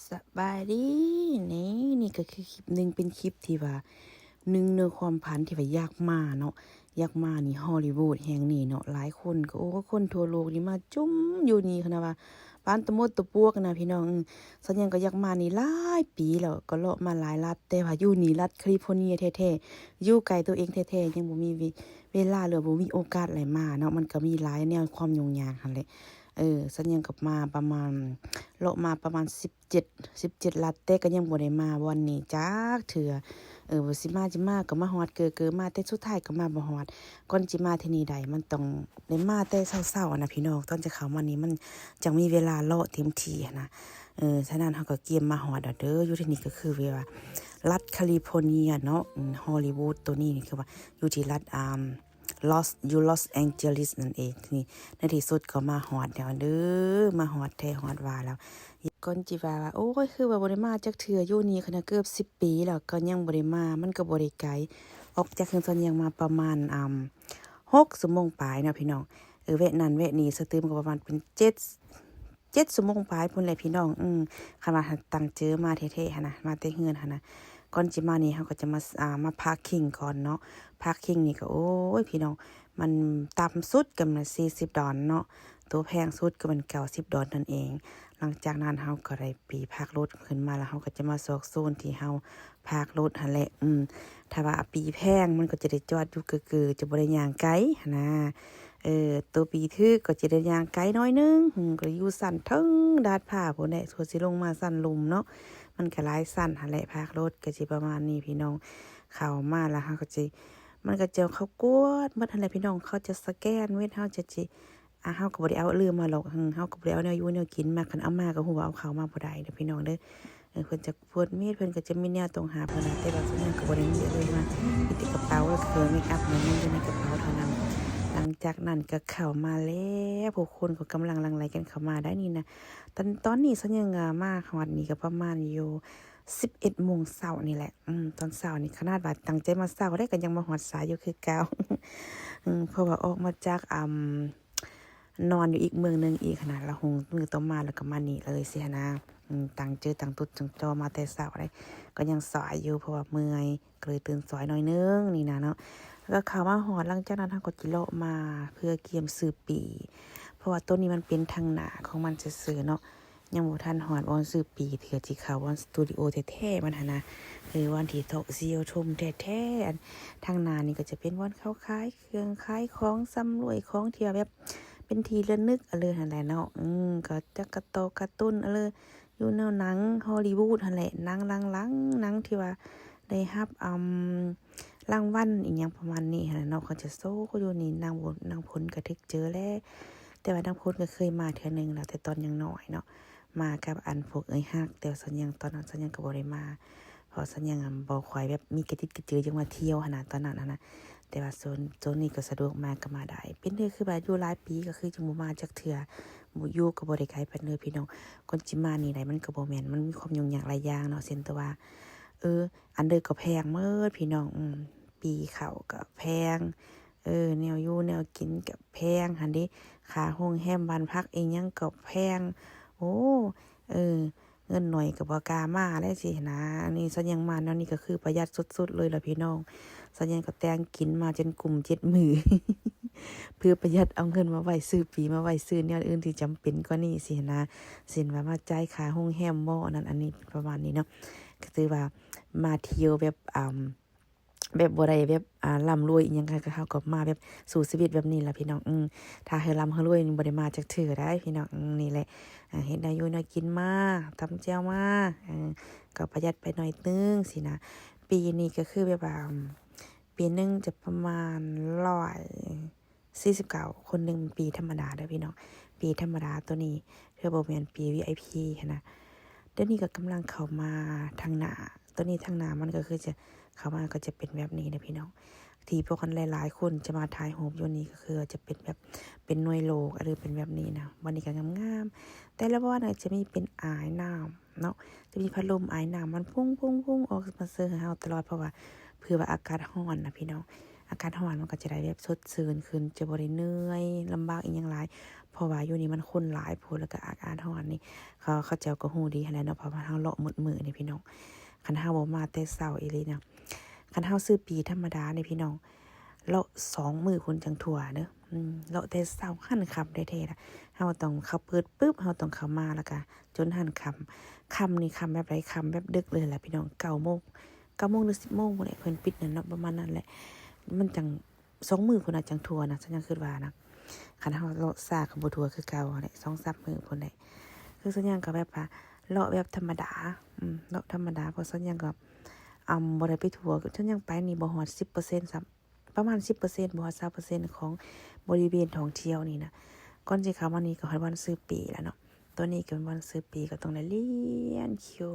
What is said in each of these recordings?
ສະບາຍດີ ນີ້ ນີ້ກໍຄືຄລິບໜຶ່ງ ເປັນຄລິບທີ່ວ່າ ໜຶ່ງໃນຄວາມຝັນທີ່ວ່າຢາກມາເນາະ ຢາກມານີ້ ຮໍລີວູດແຫ່ງນີ້ເນາະ. ຫຼາຍຄົນກໍ ໂອ້ ຄົນທົ່ວໂລກນີ້ມາຈຸມຢູ່ນີ້ ຂະໜາດວ່າປານຕະມົດຕະປວກນະພີ່ນ້ອງ. ເອີ ສັນຍັງກໍຢາກມານີ້ຫຼາຍປີແລ້ວ ກໍເລາະມາຫຼາຍລັດ ແຕ່ວ່າຢູ່ນີ້ລັດຄາລິຟໍເນຍແທ້ໆ ຢູ່ໃກ້ຕົວເອງແທ້ໆ ຍັງບໍ່ມີເວ ເວລາ ຫຼືບໍ່ມີໂອກາດໄດ້ມາເນາະ. ມັນກໍມີຫຼາຍແນວຄວາມຫຍຸ້ງຍາກຫັ້ນແຫຼະ. ເອີ ສັນຍັງກໍມາປະມານ ເລາະມາປະມານສິບເຈັດ ສິບເຈັດລັດ ແຕ່ກໍຍັງບໍ່ໄດ້ມາບ່ອນນີ້ຈັກເທື່ອ. ເອີ ວ່າຊິມາ ຊິມາກໍມາຮອດເກີໆມາ ແຕ່ສຸດທ້າຍກໍມາບໍ່ຮອດ. ກ່ອນຊິມາທີ່ນີ້ໄດ້ ມັນຕ້ອງໄດ້ມາແຕ່ເຊົ້າໆນະພີ່ນ້ອງ ຕອນຈະເຂົ້າມານີ້ມັນຈັ່ງມີເວລາເລາະເຕັມທີ່ຫັ້ນນະ. ເອີ ສະນັ້ນເຮົາກໍກຽມມາຮອດແລ້ວເດີ. ຢູ່ທີ່ນີ້ກໍຄືແບບວ່າລັດຄາລິຟໍເນຍເນາະ ອືມ ຮໍລີວູດໂຕນີ້ນີ້ຄືວ່າຢູ່ທີ່ລັດ ອາ ລອສ ຢູ່ລອສແອງເຈລິສນັ້ນເອງ. ນີ້ ໃນທີ່ສຸດກໍມາຮອດແລ້ວເດີ ມາຮອດແທ້ຮອດວ່າແລ້ວ. ກ່ອນຊິວ່າ ໂອ້ຍ ຄືວ່າບໍ່ໄດ້ມາຈັກເທື່ອ ຢູ່ນີ້ຂະໜາດເກືອບສິບປີແລ້ວ ກໍຍັງບໍ່ໄດ້ມາ. ມັນກໍບໍ່ໄດ້ໄກ ອອກຈາກເຮືອນສັນຍັງມາປະມານ ອາ ຫົກຊົ່ວໂມງປາຍເນາະພີ່ນ້ອງ. ເອີ ແວະນັ້ນແວະນີ້ ສະຕື່ມກໍປະມານເປັນເຈັດ ເຈັດຊົ່ວໂມງປາຍພຸ້ນແຫຼະພີ່ນ້ອງ. ອືມ ຄັນວ່າຕັ້ງໃຈມາແທ້ໆຫັ້ນນະ ມາແຕ່ເຮືອນຫັ້ນນະ. ກ່ອນຊິມານີ້ ເຮົາກໍຈະມາ ອາ ມາພາກຄີງກ່ອນເນາະ. ພາກຄີງນີ້ກໍ ໂອ້ຍ ພີ່ນ້ອງ ມັນຕ່ຳສຸດກໍແມ່ນສີ່ສິບດອນເນາະ ໂຕແພງສຸດກໍແມ່ນເກົ້າສິບດອນນັ້ນເອງ. ຫຼັງຈາກນັ້ນເຮົາກໍໄດ້ປີ້ພາກລົດຂຶ້ນມາ ແລ້ວເຮົາກໍຈະມາຊອກໂຊນທີ່ເຮົາພາກລົດຫັ້ນແຫຼະ. ອືມ ຖ້າວ່າປີ້ແພງມັນກໍຈະໄດ້ຈອດຢູ່ເກີໆ ຈະບໍ່ໄດ້ຍ່າງໄກຫັ້ນນະ. ເອີ ໂຕປີ້ຖືກກໍຈະໄດ້ຍ່າງໄກໜ້ອຍໜຶ່ງ ອືມ ກໍຢູ່ຊັ້ນເທິງດາດຟ້າພຸ້ນແຫຼະ ສ່ວນຊິລົງມາຊັ້ນລຸ່ມເນາະ ມັນກໍຫຼາຍຊັ້ນຫັ້ນແຫຼະ. ພາກລົດກໍຊິປະມານນີ້ພີ່ນ້ອງ. ເຂົ້າມາແລ້ວເຮົາກໍຊິ ມັນກໍຈະ ເຂົາກວດໝົດຫັ້ນແຫຼະພີ່ນ້ອງ. ເຂົາຈະສະແກນເວັດ ເຮົາຈະ ຈະ ອາ ເຮົາກໍບໍ່ໄດ້ເອົາເລື່ອມມາຫຼອກ ເຮົາກໍບໍ່ໄດ້ເອົາແນວຢູ່ແນວກິນມາ. ຄັນເອົາມາກໍຮູ້ວ່າເອົາເຂົ້າມາບໍ່ໄດ້ເດີພີ່ນ້ອງເດີ. ເອີ ເພິ່ນຈະກວດເມັດ ເພິ່ນກໍຈະມີແນວຕ້ອງຫາບຫັ້ນນະ ແຕ່ວ່າສ່ວນໃຫຍ່ກໍບໍ່ໄດ້ມີເລີຍ ມາມີແຕ່ກະເປົາ ແລ້ວກໍເຄື່ອງເມກອັບ ແນວນັ້ນຢູ່ໃນກະເປົາເທົ່ານັ້ນ. ຫຼັງຈາກນັ້ນກໍເຂົ້າມາແລ້ວ ຜູ້ຄົນກໍກຳລັງຫຼັ່ງໄຫຼກັນເຂົ້າມາໄດ໋ນີ້ນະ. ຕອນ ຕອນນີ້ສັນຍັງ ອາ ມາຮອດນີ້ກໍປະມານຢູ່ສິບເອັດໂມງເຊົ້ານີ້ແຫຼະ. ອືມ ຕອນເຊົ້ານີ້ ຂະໜາດວ່າຕັ້ງໃຈມາເຊົ້າໄດ໋ ກໍຍັງມາຮອດສາຍຢູ່ຄືເກົ່າ. ອືມ ເພາະວ່າອອກມາຈາກ ອາ ນອນຢູ່ອີກເມືອງໜຶ່ງອີກຫັ້ນນະ ແລ້ວຮຸ່ງມື້ຕໍ່ມາ ແລ້ວກໍມານີ້ເລີຍຊີ້ຫັ້ນນະ. ອືມ ຕັ້ງໃຈຕັ້ງຕົວຕັ້ງຈໍມາແຕ່ເຊົ້າເດ້ ກໍຍັງສາຍຢູ່ ເພາະວ່າເມື່ອຍ ກໍເລີຍຕື່ນສາຍໜ້ອຍໜຶ່ງນີ້ນະເນາະ. ແລ້ວກໍເຂົ້າມາຮອດ ຫຼັງຈາກນັ້ນເຮົາກໍຊິເລາະມາເພື່ອກຽມຊື້ປີ້ ເພາະວ່າໂຕນີ້ມັນເປັນທາງໜ້າຂອງມັນຊື່ໆເນາະ ຍັງບໍ່ທັນຮອດບ່ອນຊື້ປີ້ເທື່ອ ຊິເຂົ້າບ່ອນສະຕູດິໂອແທ້ໆມັນຫັ້ນນະ ຫຼືບ່ອນທີ່ທອກຊີໂອທຸມແທ້ໆ. ອັນທາງໜ້ານີ້ກໍຈະເປັນບ່ອນເຂົາຂາຍ ເຄື່ອງຂາຍຂອງຊຳລວຍ ຂອງທີ່ວ່າແບບເປັນທີ່ລະນຶກອະເລີຫັ້ນແຫຼະເນາະ. ອືມ ກໍຈັກກະຕໍກາຕູນອະເລີ ຢູ່ແນວໜັງຮໍລີວູດຫັ້ນແຫຼະ ໜັງຫຼັງໆ ໜັງທີ່ວ່າໄດ້ຮັບ ອາ ລາງວັນອີ່ຫຍັງປະມານນີ້ຫັ້ນແຫຼະເນາະ ເຂົາຈະໂຊຢູ່ນີ້. ນາງ ນາງຝົນກໍຖືກເຈີແຫຼະ ແຕ່ວ່ານາງຝົນກໍເຄີຍມາເທື່ອໜຶ່ງແລ້ວ ແຕ່ຕອນຍັງນ້ອຍເນາະ ມາກັບອັນພວກເອື້ອຍຮັກ ແຕ່ວ່າສັນຍັງ ຕອນນັ້ນສັນຍັງກໍບໍ່ໄດ້ມາ ເພາະສັນຍັງ ອາ ບໍ່ຄ່ອຍແບບມີກະຕິດກະເຈີຫຍັງວ່າທ່ຽວຫັ້ນນະ ຕອນນັ້ນຫັ້ນນະ. ແຕ່ວ່າໂຊນ ໂຊນນີ້ກໍສະດວກ ມາກໍມາໄດ້ ເປັນເທື່ອຄືວ່າຢູ່ຫຼາຍປີກໍຄືຈັ່ງບໍ່ມາຈັກເທື່ອ ຢູ່ກໍບໍ່ໄດ້ໄກປານໃດພີ່ນ້ອງ. ກ່ອນຊິມານີ້ໄດ້ ມັນກໍບໍ່ແມ່ນ ມັນມີຄວາມຫຍຸ້ງຍາກຫຼາຍຢ່າງເນາະ ເຊັ່ນແຕ່ວ່າ ເອີ ອັນເດີກໍແພງໝົດພີ່ນ້ອງ. ອືມ ປີ້ເຂົ້າກໍແພງ ເອີ ແນວຢູ່ແນວກິນກໍແພງຫັ້ນເດ້ ຄ່າໂຮງແຮມບ້ານພັກອີ່ຫຍັງກໍແພງ ໂອ້ ເອີ ເງິນໜ້ອຍກໍບໍ່ກ້າມາແລ້ວຊີ້ນະ. ອັນນີ້ສັນຍັງມາແນວນີ້ກໍຄືປະຢັດສຸດໆເລີຍລະພີ່ນ້ອງ. ສັນຍັງກໍແຕ່ງກິນມາຈົນກຸ້ມເຈັດມື້ ເພື່ອປະຢັດເອົາເງິນມາໄວ້ຊື້ປີ້ ມາໄວ້ຊື້ແນວອື່ນທີ່ຈຳເປັນກວ່ານີ້ຊີ້ນະ ເຊັ່ນວ່າມາຈ່າຍຄ່າໂຮງແຮມບໍ່ ອັນນັ້ນອັນນີ້ປະມານນີ້ເນາະ. ກໍຖືວ່າມາທ່ຽວແບບ ອາ ແບບບໍ່ໄດ້ແບບ ອາ ລ່ຳລວຍອີ່ຫຍັງ ເຮົາກໍມາແບບສູ້ຊີວິດແບບນີ້ລະພີ່ນ້ອງ. ອືມ ຖ້າໃຫ້ລ່ຳໃຫ້ລວຍນີ້ບໍ່ໄດ້ມາຈັກເທື່ອໄດ໋ພີ່ນ້ອງ. ອືມ ນີ້ແຫຼະ ອາ ເຮັດແນວຢູ່ແນວກິນມາ ຕຳແຈ່ວມາ ເອີ ກໍປະຢັດໄປໜ້ອຍໜຶ່ງຊີ້ນະ. ປີ້ນີ້ກໍຄືແບບວ່າ ປີ້ໜຶ່ງຈະປະມານຮ້ອຍ ສີ່ສິບເກົ້າ ຄົນໜຶ່ງ ປີ້ທຳມະດາເດີພີ່ນ້ອງ. ປີ້ທຳມະດາໂຕນີ້ ເທື່ອບໍ່ແມ່ນປີ້ວີໄອພີຫັ້ນນະ. ດຽວນີ້ກໍກຳລັງເຂົ້າມາທາງໜ້າ ໂຕນີ້ທາງໜ້າມັນກໍຄືຈະ ເຂົ້າມາກໍຈະເປັນແບບນີ້ເດີພີ່ນ້ອງ. ທີ່ພວກກັນຫຼາຍໆຄົນຈະມາຖ່າຍຮູບຢູ່ນີ້ ກໍຄືຈະເປັນແບບ ເປັນໜ່ວຍໂລກ ຫຼືເປັນແບບນີ້ນະ. ວັນນີ້ກໍງາມໆ ແຕ່ລະວັນກໍຈະມີເປັນອາຍນ້ຳເນາະ ຈະມີພັດລົມອາຍນ້ຳ ມັນພຸ່ງໆໆອອກມາເຊີໃຫ້ເຮົາຕະຫຼອດ ເພາະວ່າ ເພື່ອວ່າອາກາດຮ້ອນນະພີ່ນ້ອງ. ອາກາດຮ້ອນມັນກໍຈະໄດ້ແບບສົດຊື່ນຂຶ້ນ ຈະບໍ່ໄດ້ເມື່ອຍລຳບາກອີ່ຫຍັງຫຼາຍ ເພາະວ່າຢູ່ນີ້ມັນຄົນຫຼາຍໂພດ ແລ້ວກໍອາກາດຮ້ອນນີ້ ເຂົາ ເຂົາເຈົ້າກໍຮູ້ດີຫັ້ນແຫຼະເນາະ ເພາະວ່າເຮົາເລາະໝົດມື້ນີ້ພີ່ນ້ອງ. ຄັນເຮົາບໍ່ມາແຕ່ເຊົ້າອີ່ຫຼີນະ ຄັນເຮົາຊື້ປີ້ທຳມະດານີ້ພີ່ນ້ອງ ເລາະສອງມື້ພຸ້ນຈັ່ງທົ່ວເດີ ອືມ ເລາະແຕ່ເຊົ້າຫັ້ນຄ່ຳແທ້ໆລະ ເຮົາຕ້ອງເຂົ້າ ເປີດປຶບ ເຮົາຕ້ອງເຂົ້າມາ ແລ້ວກະຈົນຫັ້ນຄ່ຳ ຄ່ຳນີ້ຄ່ຳແບບໃດ ຄ່ຳແບບດຶກເລີຍແຫຼະພີ່ນ້ອງ ເກົ້າໂມງ ເກົ້າໂມງ ຫຼື ສິບໂມງພຸ້ນແຫຼະ ເພິ່ນປິດນັ້ນເນາະ ປະມານນັ້ນແຫຼະ ມັນຈັ່ງ ສອງມື້ພຸ້ນນະຈັ່ງທົ່ວນະ ສັນຍັງຄິດວ່ານະ ຄັນເຮົາເລາະຊ້າກໍບໍ່ທົ່ວຄືເກົ່າຫັ້ນແຫຼະ ສອງສາມມື້ພຸ້ນແຫຼະ. ຄືສັນຍັງກໍແບບວ່າເລາະແບບທຳມະດາ ອືມ ເລາະທຳມະດາ ເພາະສັນຍັງກໍ ອຳ ບໍ່ໄດ້ໄປທົ່ວ ສັນຍັງໄປນີ້ບໍ່ຮອດສິບເປີເຊັນຊ້ຳ ປະມານສິບເປີເຊັນ ບໍ່ຮອດຊາວເປີເຊັນຂອງບໍລິເວນທ່ອງທ່ຽວນີ້ນະ. ກ່ອນຊິເຂົ້າມານີ້ກໍຮອດວັນຊື້ປີ້ແລ້ວເນາະ ຕອນນີ້ກໍເປັນວັນຊື້ປີ້ ກໍຕ້ອງໄດ້ລຽນຄິວ.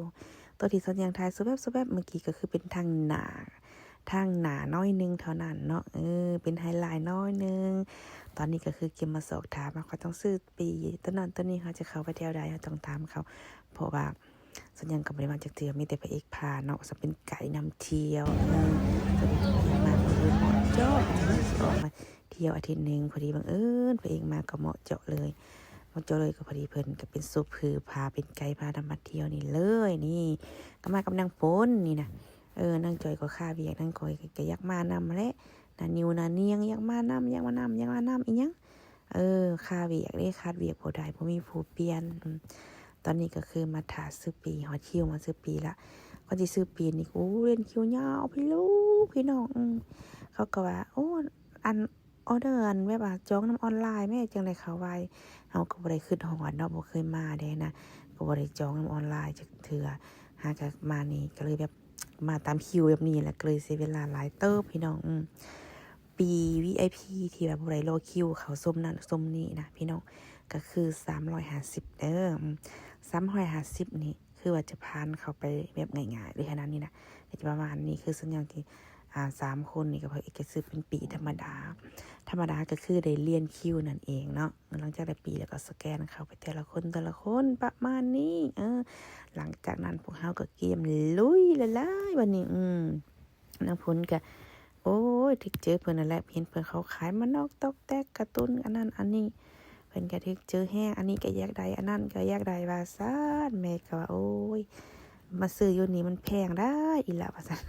ຕອນທີ່ສັນຍັງຖ່າຍສະແວັບໆເມື່ອກີ້ ກໍຄືເປັນທາງໜ້າ ທາງໜ້າໜ້ອຍໜຶ່ງເທົ່ານັ້ນເນາະ ເອີ ເປັນໄຮໄລໜ້ອຍໜຶ່ງ. ຕອນນີ້ກໍຄືກຽມມາສອບຖາມວ່າ ຂ້ອຍຕ້ອງຊື້ປີ້ຕົວນັ້ນຕົວນີ້ ເຮົາຈະເຂົ້າໄປແຖວໃດ ເຮົາຕ້ອງຖາມເຂົາ ເພາະວ່າສັນຍັງກໍບໍ່ໄດ້ມາຈັກເທື່ອ ມີແຕ່ພະເອກພາເນາະ ສະເປັນໄກນຳທ່ຽວ ເອີ ສະເປັນໄກນຳທ່ຽວ ເໝາະເຈາະ ອອກມາທ່ຽວອາທິດໜຶ່ງ ພໍດີບັງເອີນພະເອກມາກໍເໝາະເຈາະເລີຍ ເໝາະເຈາະເລີຍ ກໍພໍດີເພິ່ນກໍເປັນໂຊເຟີພາ ເປັນໄກພານຳມາທ່ຽວນີ້ເລີຍ. ນີ້ກໍມາກັບນາງຝົນນີ້ນະ ເອີ ນາງຈອຍກໍຄາວຽກ ນາງຈອຍກໍຢາກມານຳຫັ້ນແຫຼະ ນ້ານິວນ້ານຽງຢາກມານຳ ຢາກມານຳ ຢາກມານຳອີ່ຫຍັງ ເອີ ຄາວຽກເດ້ ຂາດວຽກບໍ່ໄດ້ ບໍ່ມີຜູ້ປ່ຽນ. ອືມ ຕອນນີ້ກໍຄືມາຖ້າຊື້ປີ້ ຮອດຄິວມາຊື້ປີ້ລະ ກ່ອນຊິຊື້ປີ້ນີ້ ໂອ້ ລຽນຄິວຍາວພີ່ລູກ ພີ່ນ້ອງ ອືມ ເຂົາກໍວ່າ ໂອ້ ອັນ ອອເດີ ອັນ ແບບວ່າຈອງນຳອອນລາຍແມ້ ຈັ່ງໄດ້ເຂົ້າໄວ. ເຮົາກໍບໍ່ໄດ້ຄິດຮອດເນາະ ບໍ່ເຄີຍມາເດ້ນະ ກໍບໍ່ໄດ້ຈອງນຳອອນລາຍຈັກເທື່ອ ຫາກໍມານີ້ກໍເລີຍແບບ ມາຕາມຄິວແບບນີ້ແຫຼະ ກໍເລີຍເສຍເວລາຫຼາຍເຕີບພີ່ນ້ອງ. ອືມ ປີ້ວີໄອພີທີ່ວ່າບໍ່ໄດ້ລໍຄິວເຂົ້າຊົມນັ້ນຊົມນີ້ນະພີ່ນ້ອງ ກໍຄືສາມຮ້ອຍຫ້າສິບເດີ. ອືມ ສາມຮ້ອຍຫ້າສິບນີ້ຄືວ່າຈະຜ່ານເຂົ້າໄປແບບງ່າຍໆເລີຍຫັ້ນນະ ນີ້ນະ ກໍຈະປະມານນີ້ ຄືສ່ວນໃຫຍ່ທີ່ ອ່າ ສາມຄົນນີ້ກໍ ເພິ່ນກໍຊື້ເປັນປີ້ທຳມະດາ ທຳມະດາກໍຄືໄດ້ລຽນຄິວນັ້ນເອງເນາະ. ຫຼັງຈາກໄດ້ປີ້ແລ້ວກໍສະແກນເຂົ້າໄປແຕ່ລະຄົນ ແຕ່ລະຄົນ ປະມານນີ້. ເອີ ຫຼັງຈາກນັ້ນພວກເຮົາກໍກຽມລຸຍແລ້ວລະບາດນີ້. ອືມ ນາງຝົນກະ ໂອ້ຍ ຖືກເຈີເພິ່ນນັ້ນແຫຼະ ເຫັນເພິ່ນເຂົາຂາຍໝາກນອກຕອກແຕກ ກາຕູນ ອັນນັ້ນອັນນີ້ ເພິ່ນກະຖືກເຈີແຮງ ອັນນີ້ກະຢາກໄດ້ ອັນນັ້ນກະຢາກໄດ້ວ່າຊັ້ນ. ແມ່ກະວ່າ ໂອ້ຍ ມາຊື້ຢູ່ນີ້ມັນແພງດາອີ່ຫຼະວ່າຊັ້ນ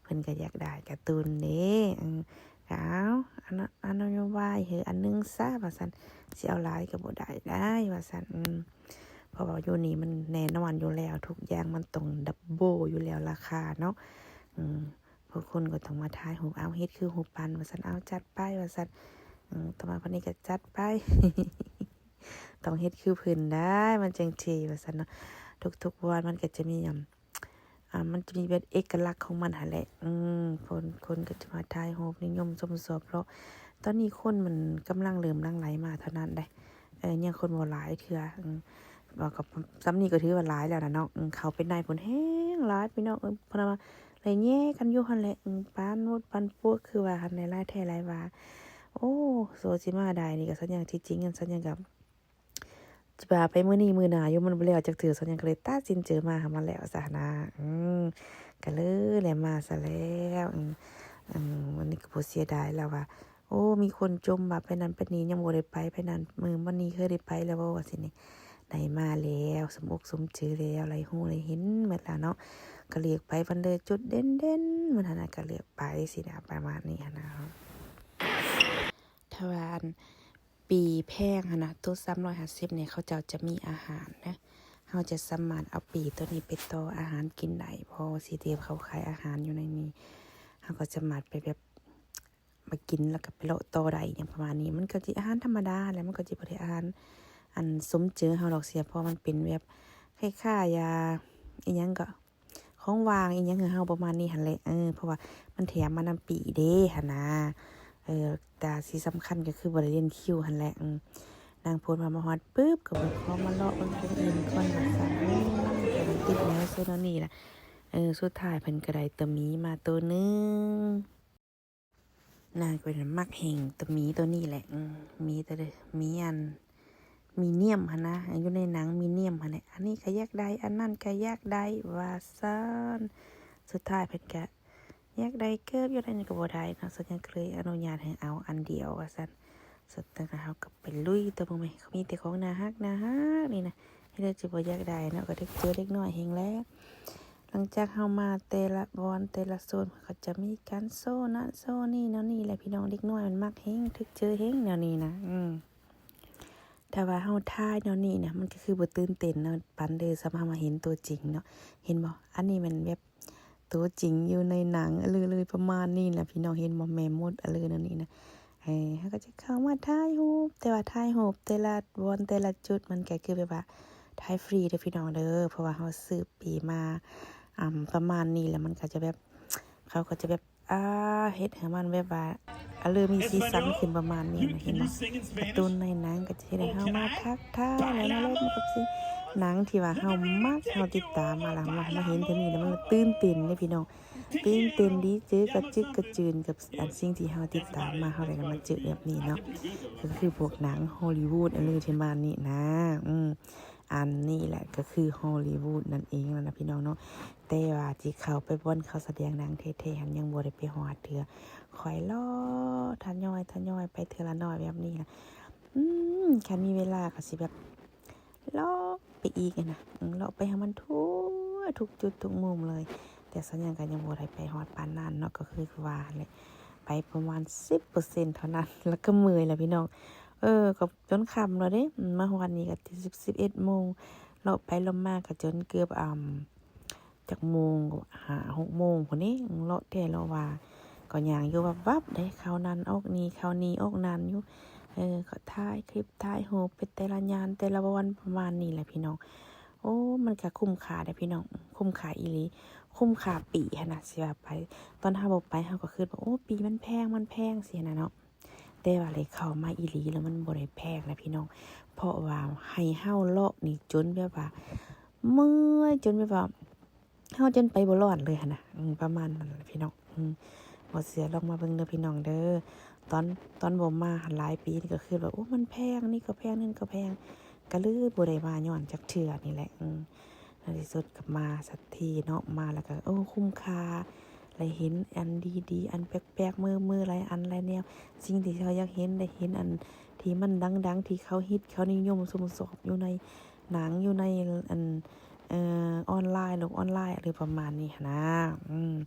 ເພິ່ນກະຢາກໄດ້ກາຕູນເດ້. ເອີ ກະເອົາ ອັນ ອັນນະໂຍບາຍເຮີ ອັນໜຶ່ງຊະວ່າຊັ້ນ ຊິເອົາຫຼາຍກໍບໍ່ໄດ້ ໄດ້ວ່າຊັ້ນ. ອືມ ເພາະວ່າຢູ່ນີ້ມັນແນ່ນອນຢູ່ແລ້ວ ທຸກຢ່າງມັນຕ້ອງດັບເບິນຢູ່ແລ້ວລາຄາເນາະ. ອືມ ຜູ້ຄົນກໍຕ້ອງມາຖ່າຍຮູບ ເອົາ ເຮັດຄືຮູບປັ້ນວ່າຊັ້ນ ເອົາ ຈັດໄປວ່າຊັ້ນ. ອືມ ຕໍ່ມາຄົນນີ້ກໍຈັດໄປ ຕ້ອງເຮັດຄືເພິ່ນໄດ໋ ມັນຈັ່ງເທ່ວ່າຊັ້ນເນາະ. ທຸກໆວັນມັນກໍຈະມີ ອາ ມັນຈະມີແບບເອກະລັກຂອງມັນຫັ້ນແຫຼະ. ອືມ ຄົນ ຄົນກໍຈະມາຖ່າຍຮູບ ນິຍົມຊົມຊອບເລາະ. ຕອນນີ້ຄົນມັນກຳລັງເລີ່ມຫຼັ່ງໄຫຼມາເທົ່ານັ້ນເດ້. ເອີ ຍັງຄົນບໍ່ຫຼາຍເທື່ອ. ອືມ ວ່າກໍ ສ່ຳນີ້ກໍຖືວ່າຫຼາຍແລ້ວນະເນາະ. ອືມ ເຂົ້າໄປໃນພຸ້ນແຮງຫຼາຍພີ່ນ້ອງເອີຍ ເພິ່ນວ່າໄລ່ແຍ່ກັນຢູ່ຫັ້ນແຫຼະ. ອືມ ປານໝົດປານປວກຄືວ່າຫັ້ນແຫຼະ ຫຼາຍແທ້ຫຼາຍວ່າ. ໂອ້ ໂຊຊິມາໄດ້ນີ້ກໍສັນຍັງ ທີ່ຈິງສັນຍັງກໍ ຊິວ່າໄປມື້ນີ້ມື້ໜ້າຢູ່ ມັນບໍ່ແລ້ວຈັກເທື່ອ ສັນຍັງກໍເລີຍຕັດສິນໃຈມາໃຫ້ມັນແລ້ວຊະຫັ້ນນະ. ອືມ ກໍເລີຍໄດ້ມາຊະແລ້ວ. ອືມ ອືມ ວັນນີ້ກໍບໍ່ເສຍດາຍແລ້ວວ່າ ໂອ້ ມີຄົນຈົ່ມວ່າໄປນັ້ນໄປນີ້ຍັງບໍ່ໄດ້ໄປ ໄປນັ້ນ ມື້ວັນນີ້ເຄີຍໄດ້ໄປແລ້ວບໍ່ ວ່າຊີ້ນີ້. ໄດ້ມາແລ້ວ ສົມອົກສົມໃຈແລ້ວ ໄດ້ຮູ້ໄດ້ເຫັນໝົດແລ້ວເນາະ. ກໍເລືອກໄປ ເພິ່ນເລີຍຈຸດເດັ່ນໆ ມື້ນັ້ນນະ ກໍເລືອກໄປຊີ້ນະ ປະມານນີ້ຫັ້ນນະ. ຖ້າວ່າອັນ ປີ້ແພງຫັ້ນນະ ໂຕສາມຮ້ອຍຫ້າສິບນີ້ ເຂົາເຈົ້າຈະມີອາຫານນະ ເຮົາຈະສາມາດເອົາປີ້ໂຕນີ້ໄປຕໍ່ອາຫານກິນໄດ້ ເພາະວ່າຊິເດບເຂົາຂາຍອາຫານຢູ່ໃນນີ້ ເຮົາກໍສາມາດໄປແບບ ມາກິນ ແລ້ວກໍໄປເລາະຕໍ່ໄດ້ ຫຍັງປະມານນີ້. ມັນກໍຊິອາຫານທຳມະດາແຫຼະ ມັນກໍຊິບໍ່ໄດ້ອາຫານ ອັນ ສົມເຈີເຮົາດອກ ເສຍ ເພາະມັນເປັນແບບຄ້າຍໆ ອ່າ ອີ່ຫຍັງກໍ ຂອງຫວ່າງອີ່ຫຍັງໃຫ້ເຮົາປະມານນີ້ຫັ້ນແຫຼະ. ເອີ ເພາະວ່າມັນແຖມມານຳປີ້ເດ້ຫັ້ນນາ. ເອີ ແຕ່ທີ່ສຳຄັນກໍຄືບໍ່ໄດ້ລຽນຄິວຫັ້ນແຫຼະ. ອືມ ນາງໂພດວ່າມາຮອດປຶບ ກໍບໍ່ຂໍມາເລາະເບິ່ງຄົນອື່ນກ່ອນວ່າຊັ້ນ. ເອີ ກໍໄດ້ຕິດແນວໂຊນແນວນີ້ລະ. ເອີ ສຸດທ້າຍເພິ່ນກໍໄດ້ໂຕໝີມາໂຕໜຶ່ງ. ນາງກໍເປັນມັກແຮງໂຕໝີໂຕນີ້ແຫຼະ. ອືມ ໝີໂຕ ໝີອັນ ໝີນຽມຫັ້ນນະ ຢູ່ໃນໜັງໝີນຽມຫັ້ນແຫຼະ. ອັນນີ້ກໍຢາກໄດ້ ອັນນັ້ນກໍຢາກໄດ້ວ່າຊັ້ນ. ສຸດທ້າຍເພິ່ນກໍ ຢາກໄດ້ເກີບ ຢາກໄດ້ຫຍັງກໍບໍ່ໄດ້ເນາະ ສາວຫຍັງກໍເລີຍອະນຸຍາດໃຫ້ເອົາອັນດຽວວ່າຊັ້ນ. ສະນັ້ນເຮົາກໍໄປລຸຍຕໍ່ ເບິ່ງແມ ເຂົາມີແຕ່ຂອງໜ້າຮັກ ໜ້າຮັກນີ້ນະ ເຮັດແລ້ວຊິບໍ່ຢາກໄດ້ເນາະ ກໍຖືກໃຈເດັກນ້ອຍແຮງແລ້ວ. ຫຼັງຈາກເຮົາມາແຕ່ລະບ່ອນແຕ່ລະໂຊນ ເຂົາຈະມີການໂຊນັ້ນໂຊນີ້ແນວນີ້ແຫຼະພີ່ນ້ອງ ເດັກນ້ອຍມັນມັກແຮງ ຖືກໃຈແຮງແນວນີ້ນະ ອືມ. ຖ້າວ່າເຮົາຖ່າຍແນວນີ້ນະ ມັນກໍຄືບໍ່ຕື່ນເຕັ້ນເນາະ ປານເດີ ສ່ຳເຮົາມາເຫັນຕົວຈິງເນາະ ເຫັນບໍ່? ອັນນີ້ແມ່ນແບບຕົວຈິງຢູ່ໃນໜັງເລີຍ ປະມານນີ້ແຫຼະພີ່ນ້ອງ ເຫັນບໍ່? ແມ່ມົດເລີຍແນວນີ້ນະ ເອີ ເຮົາກໍຈະເຂົ້າມາຖ່າຍຮູບ ແຕ່ວ່າຖ່າຍຮູບແຕ່ລະບ່ອນແຕ່ລະຈຸດ ມັນກໍຄືແບບວ່າຖ່າຍຟຣີເດີພີ່ນ້ອງເດີ ເພາະວ່າເຮົາຊື້ປີ້ມາ ອາ ປະມານນີ້ ແລ້ວມັນກໍຈະແບບ ເຂົາກໍຈະແບບ ອ່າ ເຮັດໃຫ້ມັນແບບວ່າ ອາ ເລີ່ມມີສີສັນຂຶ້ນປະມານນີ້ນະ ເຫັນບໍ່? ກາຕູນໃນໜັງກໍຈະເຮັດໃຫ້ເຮົາມາທັກທາຍ ແລ້ວມາລົມກັບສິ່ງ ໜັງທີ່ວ່າເຮົາມັກ ເຮົາຕິດຕາມມາ ແລ້ວມາ ມາເຫັນເທື່ອນີ້ ແລ້ວມັນຕື່ນເຕັ້ນເດ້ພີ່ນ້ອງ ຕື່ນເຕັ້ນດີໃຈກະຈຶກກະຈືນກັບອັນສິ່ງທີ່ເຮົາຕິດຕາມມາ ເຮົາໄດ້ມາເຈີແບບນີ້ເນາະ ກໍຄືພວກໜັງຮອລລີວູດ ອາ ເລີຍປະມານນີ້ນະ ອືມ. ອັນນີ້ແຫຼະກໍຄືຮອລລີວູດນັ້ນເອງນະພີ່ນ້ອງເນາະ ແຕ່ວ່າຊິເຂົ້າໄປບ່ອນເຂົາສະແດງໜັງແທ້ໆຫັ້ນ ຍັງບໍ່ໄດ້ໄປຮອດເທື່ອ ຄ່ອຍເລາະທະຍອຍໆໄປເທື່ອລະໜ້ອຍແບບນີ້ລະ ອືມ ຄັນມີເວລາກໍຊິແບບເລາະໄປອີກຫັ້ນນະ ເລາະໄປໃຫ້ມັນທົ່ວທຸກຈຸດທຸກມຸມເລີຍ ແຕ່ສາວຫຍັງກໍຍັງບໍ່ໄດ້ໄປຮອດປານນັ້ນເນາະ ກໍຄືວ່າຫັ້ນແຫຼະ ໄປປະມານສິບເປີເຊັນເທົ່ານັ້ນ ແລ້ວກໍເມື່ອຍແລ້ວພີ່ນ້ອງ ເອີ ກໍ ຈົນຄ່ຳແລ້ວເດ້ ມາຮອດນີ້ກໍສິບ ສິບເອັດໂມງ ເລາະໄປເລາະມາກໍຈົນເກືອບ ອ່າ ຈັກໂມງ ຫ້າຫົກໂມງພຸ້ນເດ້ ເລາະແທ້ເລາະວ່າ ກໍຍ່າງຢູ່ວັບໆເດ້ ເຂົ້ານັ້ນອອກນີ້ ເຂົ້ານີ້ອອກນັ້ນຢູ່ ເອີ ກໍຖ່າຍຄລິບຖ່າຍຮູບໄປແຕ່ລະຍານແຕ່ລະບ່ອນ ປະມານນີ້ແຫຼະພີ່ນ້ອງ. ໂອ້ ມັນກໍຄຸ້ມຄ່າເດ້ພີ່ນ້ອງ ຄຸ້ມຄ່າອີ່ຫຼີ ຄຸ້ມຄ່າປີ້ຫັ້ນນະ ຊິວ່າໄປ ຕອນເຮົາບໍ່ໄປ ເຮົາກໍຄິດວ່າ ໂອ້ ປີ້ມັນແພງ ມັນແພງ ຊີ້ນະເນາະ. ແຕ່ວ່າໄດ້ເຂົ້າມາອີ່ຫຼີແລ້ວ ມັນບໍ່ໄດ້ແພງນະພີ່ນ້ອງ ເພາະວ່າໃຫ້ເຮົາເລາະນີ້ຈົນແບບວ່າເມື່ອຍ ຈົນແບບວ່າເຮົາຈົນໄປບໍ່ລອດເລີຍຫັ້ນນະ ປະມານນັ້ນແຫຼະພີ່ນ້ອງ. ບໍ່ເຊື່ອລອງມາເບິ່ງເດີພີ່ນ້ອງເດີ ຕອນ ຕອນບໍ່ມາຫັ້ນຫຼາຍປີນີ້ກໍຄືວ່າ ໂອ້ ມັນແພງ ນີ້ກໍແພງ ນັ້ນກໍແພງ ກໍເລີຍບໍ່ໄດ້ມາຍ້ອນຈັກເທື່ອນີ້ແຫຼະ. ໃນທີ່ສຸດກໍມາສັກທີເນາະ ມາແລ້ວກໍ ໂອ້ ຄຸ້ມຄ່າ ໄດ້ເຫັນອັນດີໆ ອັນແປກໆ ເມີໆ ຫຼາຍອັນຫຼາຍແນວ ສິ່ງທີ່ເຮົາຢາກເຫັນ ໄດ້ເຫັນອັນທີ່ມັນດັງໆ ທີ່ເຂົາຮິດ ເຂົານິຍົມຊົມຊອບຢູ່ໃນໜັງ ຢູ່ໃນອັນ ເອີ ອອນລາຍ ໂລກອອນລາຍ ຫຼືປະມານນີ້ຫັ້ນນະ.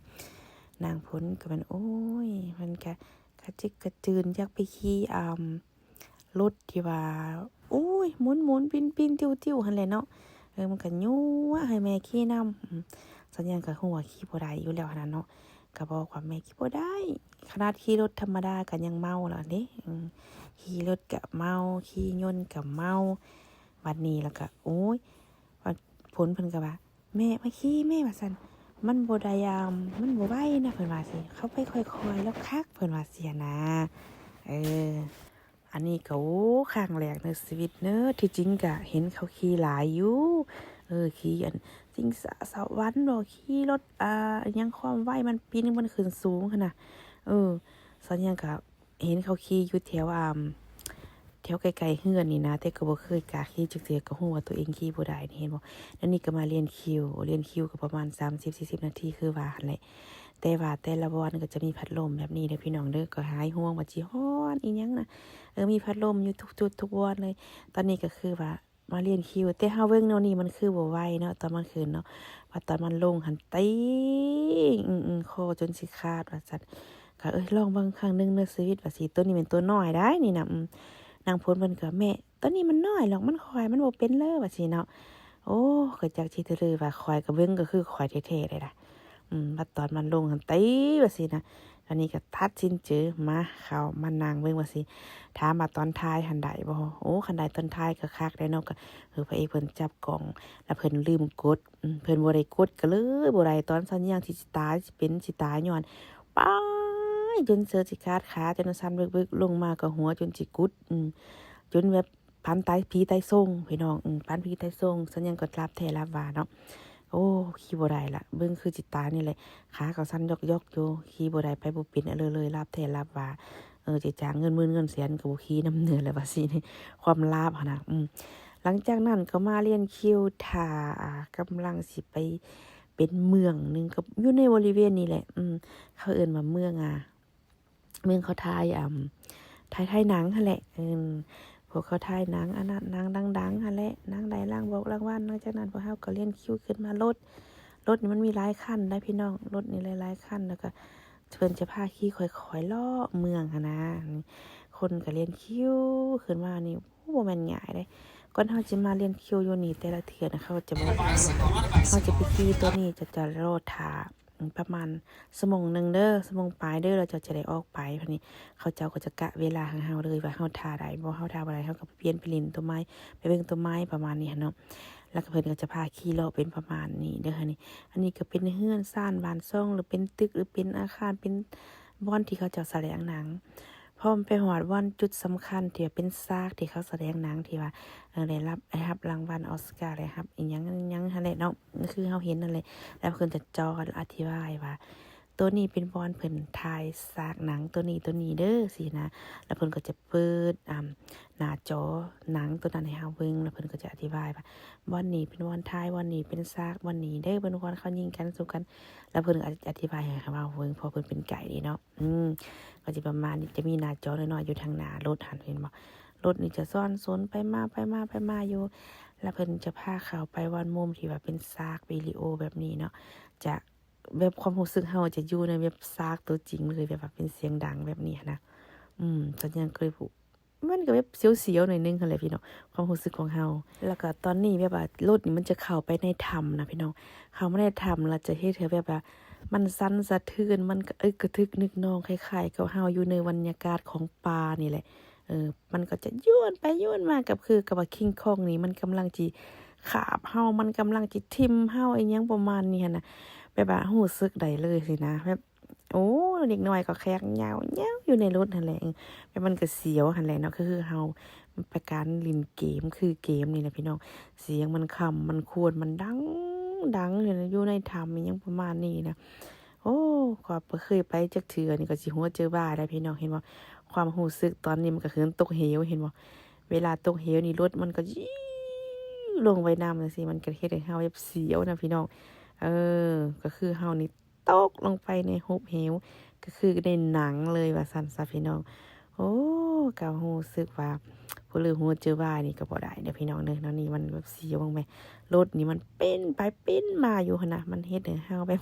ນາງຝົນກໍແມ່ນ ໂອ້ຍ ມັນກະກະຈິກກະຈືນ ຢາກໄປຂີ່ ອ່າ ລົດທີ່ວ່າ ໂອ້ຍ ໝູນໆ ປິ່ນໆ ຕິ້ວໆ ຫັ້ນແຫຼະເນາະ ເອີ ມັນກໍຍົວະໃຫ້ແມ່ຂີ່ນຳ. ອືມ ສັນຍານກໍຮູ້ວ່າຂີ່ບໍ່ໄດ້ຢູ່ແລ້ວຫັ້ນນະເນາະ ກໍບອກວ່າ ແມ່ຂີ່ບໍ່ໄດ້ ຂະໜາດຂີ່ລົດທຳມະດາກໍຍັງເມົາແລ້ວເດ້. ອືມ ຂີ່ລົດກໍເມົາ ຂີ່ຍົນກໍເມົາ ບັດນີ້ແລ້ວກໍ ໂອ້ຍ ຝົນເພິ່ນກໍວ່າ ແມ່ມາຂີ່ແມ່ວ່າຊັ້ນ ມັນບໍ່ໄດ້ ອ່າ ມັນບໍ່ໄວນະ ເພິ່ນວ່າຊີ້ ເຂົ້າໄປຄ່ອຍໆ ແລ້ວຄັກ ເພິ່ນວ່າຊີ້ນະ. ເອີ ອັນນີ້ກໍ ໂອ້ ຄັ້ງແລກໃນຊີວິດເນີ ທີ່ຈິງກະເຫັນເຂົາຂີ່ຫຼາຍຢູ່ ເອີ ຂີ່ອັນຊິງສາສະຫວັນບໍ ຂີ່ລົດ ອ່າ ຫຍັງຄວາມໄວ ມັນປີນມັນຂຶ້ນສູງຫັ້ນນະ. ເອີ ສັນຍານກະ ເຫັນເຂົາຂີ່ຢູ່ແຖວ ອ່າ ແຖວໃກ້ໆເຮືອນນີ້ນະ ແຕ່ກໍບໍ່ເຄີຍກ້າຂີ່ຈັກເທື່ອ ກໍຮູ້ວ່າຕົວເອງຂີ່ບໍ່ໄດ້ນີ້ ເຫັນບໍ່? ແລ້ວນີ້ກໍມາລຽນຄິວ ລຽນຄິວກໍປະມານສາມສິບສີ່ສິບນາທີຄືວ່າຫັ້ນແຫຼະ ແຕ່ວ່າແຕ່ລະບ່ອນກໍຈະມີພັດລົມແບບນີ້ເດີພີ່ນ້ອງເດີ ກໍຫາຍຫ່ວງວ່າຊິຮ້ອນອີ່ຫຍັງນະ ເອີ ມີພັດລົມຢູ່ທຸກຈຸດທຸກບ່ອນເລີຍ. ຕອນນີ້ກໍຄືວ່າ ມາລຽນຄິວ ແຕ່ເຮົາເບິ່ງແນວນີ້ມັນຄືບໍ່ໄວເນາະ ຕອນມັນຂຶ້ນເນາະ ວ່າຕອນມັນລົງຫັ້ນຕີງ ອື ອື ຄໍຈົນຊິຂາດວ່າຊັ້ນ. ກໍ ເອີຍ ລອງເບິ່ງຄັ້ງໜຶ່ງໃນຊີວິດວ່າຊີ້ ໂຕນີ້ແມ່ນໂຕນ້ອຍໄດ໋ນີ້ນະ. ອື ນາງຝົນເພິ່ນກໍ ແມ່ ໂຕນີ້ມັນນ້ອຍຫຼອກ ມັນຄ່ອຍ ມັນບໍ່ເປັນເລີ ວ່າຊີ້ເນາະ. ໂອ້ ຂ້ອຍຈັກຊິຖືວ່າ ຂ້ອຍກໍເບິ່ງກໍຄືຂ້ອຍແທ້ໆເດ້ລະ. ອືມ ບັດຕອນມັນລົງຫັ້ນຕີວ່າຊີ້ນະ ອັນນີ້ກໍຕັດສິນໃຈມາ ເຂົ້າມານັ່ງເບິ່ງວ່າຊີ້ ຖາມວ່າຕອນຖ່າຍຫັ້ນໄດ້ບໍ່? ໂອ້ ຄັນໄດ້ຕອນຖ່າຍກໍຄັກໄດ໋ເນາະ ກໍ ເອີ ພະເອກເພິ່ນຈັບກ້ອງ ແລ້ວເພິ່ນລືມກົດ ອືມ ເພິ່ນບໍ່ໄດ້ກົດ ກໍເລີຍບໍ່ໄດ້ ຕອນສັນຍາງທີ່ຊິຕາຍ ຊິເປັນ ຊິຕາຍຍ້ອນ ປາຍ ຈົນເສີດຊິຂາດຂາ ຈົນວ່າສັ່ນວຶກໆ ລົງມາກໍຫົວຈົນຊິກຸດ ອືມ ຈົນແບບ ປານຕາຍ ຜີຕາຍໂຊງ ພີ່ນ້ອງ ອືມ ປານຜີຕາຍໂຊງ ສັນຍາງກໍຫຼັບແທ້ຫຼັບວ່າເນາະ. ໂອ້ ຂີ່ບໍ່ໄດ້ລະ ເບິ່ງຄືຊິຕາຍນີ້ແຫຼະ ຂາກໍສັ່ນຢອກໆຢູ່ ຂີ່ບໍ່ໄດ້ ໄປບໍ່ເປັນເລີຍ ຫຼັບແທ້ຫຼັບວ່າ ເອີ ຊິຈ້າງເງິນໝື່ນເງິນແສນກໍບໍ່ຂີ່ນຳເນີແລ້ວວ່າຊີ້ ຄວາມລັບຫັ້ນນະ. ອືມ ຫຼັງຈາກນັ້ນກໍມາລຽນຄິວຖ້າ ອ່າ ກຳລັງຊິໄປ ເປັນເມືອງໜຶ່ງ ກໍຢູ່ໃນບໍລິເວນນີ້ແຫຼະ. ອືມ ເຂົາເອີ້ນວ່າເມືອງ ອ່າ ເມືອງເຂົາຖ່າຍ ອ່າ ຖ່າຍ ຖ່າຍໜັງຫັ້ນແຫຼະ. ເອີ ພວກເຂົາຖ່າຍໜັງ ອັນນັ້ນ ໜັງດັງໆຫັ້ນແຫຼະ, ໜັງໄດ້ລາງວອກລາງວັນ. ຫຼັງຈາກນັ້ນພວກເຮົາກໍລຽນຄິວຂຶ້ນມາລົດ, ລົດນີ້ມັນມີຫຼາຍຄັນໄດ໋ພີ່ນ້ອງ, ລົດນີ້ຫຼາຍໆຄັນ, ແລ້ວກໍເພິ່ນຈະພາຂີ່ຄ່ອຍໆເລາະເມືອງຫັ້ນນະ. ຄົນກໍລຽນຄິວຂຶ້ນມານີ້ ໂອ້ ບໍ່ແມ່ນງ່າຍເດ້. ກ່ອນເຮົາຈະມາລຽນຄິວຢູ່ນີ້ແຕ່ລະເທື່ອນະ ເຂົາຈະບອກເຮົາຈະໄປຂີ່ຕົວນີ້ ຈະ ຈະລໍຖ້າ ປະມານຊົ່ວໂມງໜຶ່ງເດີ ຊົ່ວໂມງປາຍເດີ ແລ້ວເຈົ້າຈະໄດ້ອອກໄປ. ບາດນີ້ເຂົາເຈົ້າກໍຈະກະເວລາໃຫ້ເຮົາເລີຍວ່າເຮົາຖ້າໄດ້ບໍ່, ເຮົາຖ້າບໍ່ໄດ້ ເຮົາກໍໄປປ່ຽນໄປຫຼິ້ນຕົ້ນໄມ້ ໄປເບິ່ງຕົ້ນໄມ້ ປະມານນີ້ຫັ້ນເນາະ. ແລ້ວກໍເພິ່ນກໍຈະພາຂີ່ເລາະເປັນປະມານນີ້ເດີຫັ້ນນີ້. ອັນນີ້ກໍເປັນເຮືອນຊານບ້ານຊ່ອງ ຫຼືເປັນຕຶກ ຫຼືເປັນອາຄານ ເປັນບ່ອນທີ່ເຂົາເຈົ້າສະແດງໜັງ. ພໍໄປຮອດບ່ອນຈຸດສຳຄັນທີ່ວ່າເປັນສາກທີ່ເຂົາສະແດງໜັງ ທີ່ວ່າ ເອີ ໄດ້ຮັບ ໄດ້ຮັບລາງວັນອອສກາ ໄດ້ຮັບອີ່ຫຍັງອີ່ຫຍັງຫັ້ນແຫຼະເນາະ, ຄືເຮົາເຫັນນັ້ນແຫຼະ. ແລ້ວເພິ່ນຈະຈໍກັນອະທິບາຍວ່າ ໂຕນີ້ເປັນບ່ອນເພິ່ນຖ່າຍສາກໜັງໂຕນີ້ ໂຕນີ້ເດີ ຊີ້ນະ. ແລ້ວເພິ່ນກໍຈະເປີດ ອ່າ ໜ້າຈໍໜັງໂຕນັ້ນໃຫ້ເຮົາເບິ່ງ, ແລ້ວເພິ່ນກໍຈະອະທິບາຍວ່າ ບ່ອນນີ້ເປັນບ່ອນຖ່າຍ, ບ່ອນນີ້ເປັນສາກ, ບ່ອນນີ້ເດີ ເປັນບ່ອນເຂົາຍິງກັນສູ້ກັນ. ແລ້ວເພິ່ນກໍອະທິບາຍໃຫ້ເຮົາເບິ່ງ ເພາະເພິ່ນເປັນໄກເດ້ເນາະ. ອືມ ກໍຈະປະມານນີ້, ຈະມີໜ້າຈໍນ້ອຍໆຢູ່ທາງໜ້າລົດຫັ້ນ ເຫັນບໍ່? ລົດນີ້ຈະຊ່ອນສົນໄປມາ ໄປມາ ໄປມາຢູ່, ແລ້ວເພິ່ນຈະພາເຂົ້າໄປບ່ອນມຸມທີ່ວ່າເປັນສາກວິດີໂອແບບນີ້ເນາະ, ຈະ ແບບຄວາມຮູ້ສຶກເຮົາຈະຢູ່ໃນແບບສາກຕົວຈິງເລີຍ, ແບບວ່າເປັນສຽງດັງແບບນີ້ຫັ້ນນະ. ອືມ ສັນຍານກໍເລີຍ ມັນກໍແບບສຽວໆໜ້ອຍໜຶ່ງຫັ້ນແຫຼະພີ່ນ້ອງ, ຄວາມຮູ້ສຶກຂອງເຮົາ. ແລ້ວກໍຕອນນີ້ແບບວ່າລົດນີ້ມັນຈະເຂົ້າໄປໃນຖ້ຳນະພີ່ນ້ອງ, ເຂົ້າມາໃນຖ້ຳແລ້ວຈະເຮັດໃຫ້ແບບວ່າມັນສັ່ນສະເທືອນ, ມັນກະອຶກກະທຶກນຶກນອງ ຄ້າຍໆກັບເຮົາຢູ່ໃນບັນຍາກາດຂອງປ່ານີ້ແຫຼະ. ເອີ ມັນກໍຈະຢວນໄປຢວນມາ ກັບຄືກັບວ່າຄິງຄອງນີ້ມັນກຳລັງຊິຄາບເຮົາ, ມັນກຳລັງຊິຖິ້ມເຮົາ ອີ່ຫຍັງປະມານນີ້ຫັ້ນນະ. ແບບວ່າຮູ້ສຶກໄດ້ເລີຍຊີ້ນະ, ແບບ ໂອ້ ເດັກນ້ອຍກໍແຄກຍາວໆຢູ່ໃນລົດຫັ້ນແຫຼະ. ແບບມັນກໍສຽວຫັ້ນແຫຼະເນາະ, ຄືເຮົາໄປການຫຼິ້ນເກມ ຄືເກມນີ້ນະພີ່ນ້ອງ, ສຽງມັນຄ່ຳມັນຄວນ ມັນດັງໆຢູ່ໃນຖ້ຳ ອີ່ຫຍັງປະມານນີ້ນະ. ໂອ້ ຂ້ອຍບໍ່ເຄີຍໄປຈັກເທື່ອນີ້ ກໍຊິຫົວເຈີບ້າໄດ໋ພີ່ນ້ອງ. ເຫັນບໍ່ ຄວາມຮູ້ສຶກຕອນນີ້ມັນກໍຄືຕົກເຫວ ເຫັນບໍ່? ເວລາຕົກເຫວນີ້ລົດມັນກໍຢີ້ລົງໄປນຳຈັ່ງຊີ້, ມັນກໍເຮັດໃຫ້ເຮົາແບບສຽວນະພີ່ນ້ອງ. ເອີ ກໍຄືເຮົານີ້ຕົກລົງໄປໃນຫຸບເຫວ ກໍຄືໃນໜັງເລີຍວ່າຊັ້ນຊະພີ່ນ້ອງ. ໂອ້ ກໍຮູ້ສຶກວ່າຜູ້ລືຫົວເຈີວາຍນີ້ກໍບໍ່ໄດ້ເດີພີ່ນ້ອງເດີ. ແນວນີ້ມັນແບບສຽວ ເບິ່ງແມ ລົດນີ້ມັນປິ່ນໄປປິ່ນມາຢູ່ຫັ້ນນະ, ມັນເຮັດໃຫ້ເຮົາແບບ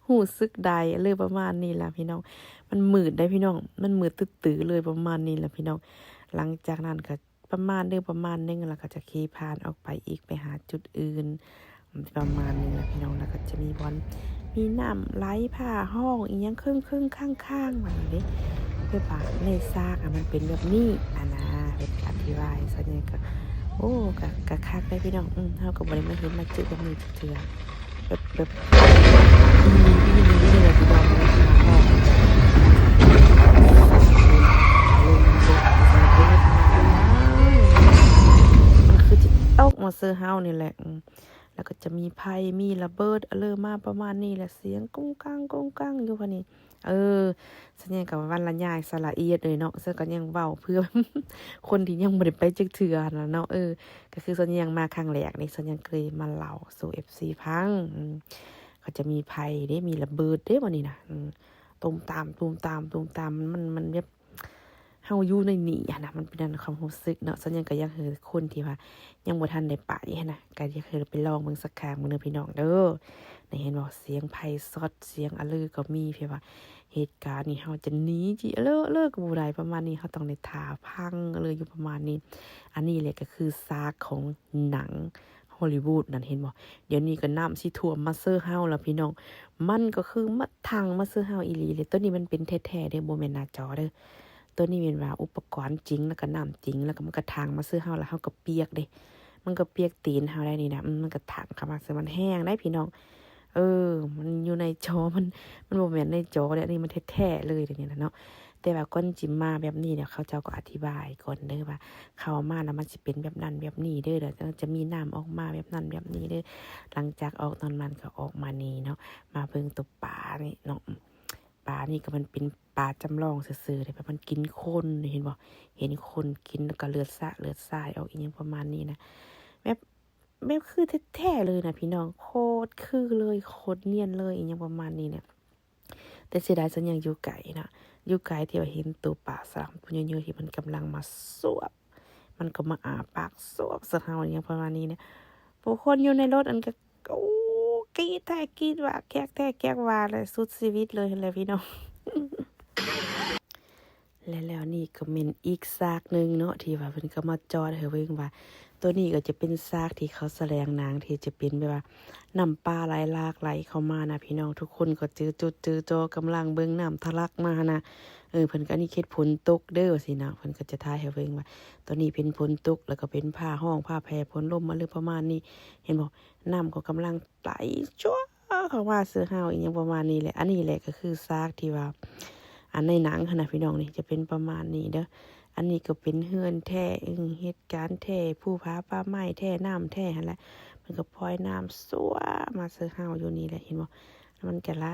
ຮູ້ສຶກໄດ້ເລີຍປະມານນີ້ລະພີ່ນ້ອງ. ມັນມືດໄດ໋ພີ່ນ້ອງ, ມັນມືດຕຶດໆເລີຍປະມານນີ້ລະພີ່ນ້ອງ. ຫຼັງຈາກນັ້ນກໍປະມານເດີ ປະມານໜຶ່ງ ແລ້ວກໍຈະຂີ່ຜ່ານອອກໄປອີກ ໄປຫາຈຸດອື່ນ ປະມານນີ້ລະພີ່ນ້ອງ. ແລ້ວກໍຈະມີບ່ອນ ມີນ້ຳໄຫຼ ຟ້າຮ້ອງ ອີ່ຫຍັງເຄິ່ງໆຄ້າງໆ ວ່າຊັ້ນເດ. ແບບວ່າໃນສາກອະ ມັນເປັນແບບນີ້ຫັ້ນນະ, ເພິ່ນອະທິບາຍ. ສ່ວນໃຫຍ່ກໍ ໂອ້ ກໍ ກໍຄັກເດ້ພີ່ນ້ອງ. ອືມ ເຮົາກໍບໍ່ໄດ້ມາເຫັນມາເຈີແບບນີ້ຈັກເທື່ອ. ແບບ ແບບ ອີ່ຫຼີ ອີ່ຫຼີນີ້ແຫຼະພີ່ນ້ອງ. ມັນຄືຊິຕົກມາໃສ່ເຮົານີ້ແຫຼະ. ອືມ ແລ້ວກໍຈະມີໄຟ ມີລະເບີດອະເລີມາປະມານນີ້ແຫຼະ, ສຽງກຸ້ງກັງກຸ້ງກັງຢູ່ຫັ້ນນີ້. ເອີ ສັນຍາກໍບັນລະຍາຍສະລະອຽດເລີຍເນາະ, ສັນກໍຍັງເວົ້າເພື່ອຄົນທີ່ຍັງບໍ່ໄດ້ໄປຈັກເທື່ອຫັ້ນລະເນາະ. ເອີ ກໍຄືສັນຍັງມາຄັ້ງແລກນີ້, ສັນຍັງເລີຍມາເລົ່າສູ່ເອັຟຊີຟັງ. ອືມ ກໍຈະມີໄຟເດ້ ມີລະເບີດເດ້ ບັດນີ້ນະ. ອືມ ຕຸ້ມຕາມ ຕຸ້ມຕາມ ຕຸ້ມຕາມ ມັນ ມັນແບບ ເຮົາຢູ່ໃນນີ້ຫັ້ນນະ, ມັນເປັນອັນຄວາມຮູ້ສຶກເນາະ. ສ່ວນຫຍັງກໍຢາກໃຫ້ຄົນທີ່ວ່າຍັງບໍ່ທັນໄດ້ໄປຫັ້ນນະ ກໍຢາກໃຫ້ໄປລອງເບິ່ງສັກຄັ້ງເບິ່ງເດີພີ່ນ້ອງເດີ. ໄດ້ເຫັນບໍ່ ສຽງໄຟຊັອດ ສຽງອະລືກໍມີ, ແບບວ່າເຫດການນີ້ເຮົາຈະໜີຈິເລີເລີກໍບໍ່ໄດ້ ປະມານນີ້, ເຮົາຕ້ອງໄດ້ຖ້າຟັງເລີຢູ່ປະມານນີ້. ອັນນີ້ແຫຼະກໍຄືສາກຂອງໜັງ Hollywood ນັ້ນ ເຫັນບໍ່? ດຽວນີ້ກໍນ້ຳຊິຖ້ວມມາເຊີເຮົາລະພີ່ນ້ອງ, ມັນກໍຄືມາທັ່ງມາເຊີເຮົາອີ່ຫຼີເລີຍ. ໂຕນີ້ມັນເປັນແທ້ໆເດ້ ບໍ່ແມ່ນໜ້າຈໍເດີ. ໂຕນີ້ແມ່ນວ່າອຸປະກອນຈິງ ແລ້ວກໍນ້ຳຈິງ ແລ້ວກໍມັນກໍທັ່ງມາເຊີເຮົາ ແລ້ວເຮົາກໍປຽກເດ້, ມັນກໍປຽກຕີນເຮົາໄດ໋ນີ້ນະ. ອືມ ມັນກໍທັ່ງເຂົ້າມາເຊີ ມັນແຮງໄດ໋ພີ່ນ້ອງ. ເອີ ມັນຢູ່ໃນຈໍ ມັນ ມັນບໍ່ແມ່ນໃນຈໍເດ້, ອັນນີ້ມັນແທ້ໆເລີຍ ດຽວນີ້ນະເນາະ. ແຕ່ວ່າກ່ອນຊິມາແບບນີ້ເນຍ ເຂົາເຈົ້າກໍອະທິບາຍກ່ອນເດີວ່າ ເຂົ້າມາແລ້ວມັນຊິເປັນແບບນັ້ນແບບນີ້ເດີ, ແລ້ວຈະມີນ້ຳອອກມາແບບນັ້ນແບບນີ້ເດີ. ຫຼັງຈາກອອກຕອນນັ້ນກໍອອກມານີ້ເນາະ, ມາເບິ່ງໂຕປານີ້ເນາະ. ປານີ້ກໍມັນເປັນປາຈຳລອງຊື່ໆເດ້, ແບບມັນກິນຄົນ ເຫັນບໍ່? ເຫັນຄົນກິນ ແລ້ວກໍເລືອດສະເລືອດສາຍອອກ ອີ່ຫຍັງປະມານນີ້ນະ. ແບບ ແບບຄືແທ້ໆເລີຍນະພີ່ນ້ອງ ໂຄດຄືເລີຍ ໂຄດນຽນເລີຍ ອີ່ຫຍັງປະມານນີ້ນະ. ແຕ່ເສຍດາຍສັນຍັງຢູ່ໄກເນາະ ຢູ່ໄກທີ່ວ່າເຫັນໂຕປາສາກເຍີະໆ ທີ່ມັນກຳລັງມາສວບ ມັນກໍມາອ້າປາກສວບໃສ່ເຮົາ ອີ່ຫຍັງປະມານນີ້ນະ. ຜູ້ຄົນຢູ່ໃນລົດນັ້ນກໍ ໂອ້ ກຣີດແທ້ກຣີດວ່າ ແຄກແທ້ແຄກວ່າ ແລະ ສຸດຊີວິດເລີຍຫັ້ນແຫຼະພີ່ນ້ອງ. ແລະ ແລ້ວນີ້ກໍແມ່ນອີກສາກໜຶ່ງເນາະ ທີ່ວ່າເພິ່ນກໍມາຈອດໃຫ້ເບິ່ງວ່າ ໂຕນີ້ກໍຈະເປັນສາກທີ່ເຂົາສະແດງໜັງ ທີ່ຈະເປັນແບບວ່ານ້ຳປ່າໄຫຼຫຼາກໄຫຼເຂົ້າມານະພີ່ນ້ອງ. ທຸກຄົນກໍຈື່ຈົດຈື່ຈໍ່ ກຳລັງເບິ່ງນ້ຳທະລັກມາຫັ້ນນະ. ເອີ ເພິ່ນກໍ ອັນນີ້ເຂດຝົນຕົກເດີວ່າຊີ້ນະ ເພິ່ນກໍຈະຖ່າຍໃຫ້ເບິ່ງວ່າ ໂຕນີ້ເປັນຝົນຕົກ ແລ້ວກໍເປັນຟ້າຮ້ອງ ຟ້າແຜ່ຝົນລົມມາ ຫຼື ປະມານນີ້ ເຫັນບໍ່? ນ້ຳກໍກຳລັງໄຫຼຈົວ ເຂົ້າມາໃສ່ເຮົາ ອີ່ຫຍັງປະມານນີ້ແຫຼະ. ອັນນີ້ແຫຼະກໍຄືສາກທີ່ວ່າ ອັນໃນໜັງຫັ້ນນະພີ່ນ້ອງ ນີ້ຈະເປັນປະມານນີ້ເດີ. ອັນນີ້ກໍເປັນເຮືອນແທ້ ເຮັດການແທ້ ພູຜາປ່າໄມ້ແທ້ ນ້ຳແທ້ຫັ້ນແຫຼະ. ເພິ່ນກໍປ່ອຍນ້ຳສວບມາໃສ່ເຮົາຢູ່ນີ້ແຫຼະ ເຫັນບໍ່? ແລ້ວມັນກໍໄຫຼ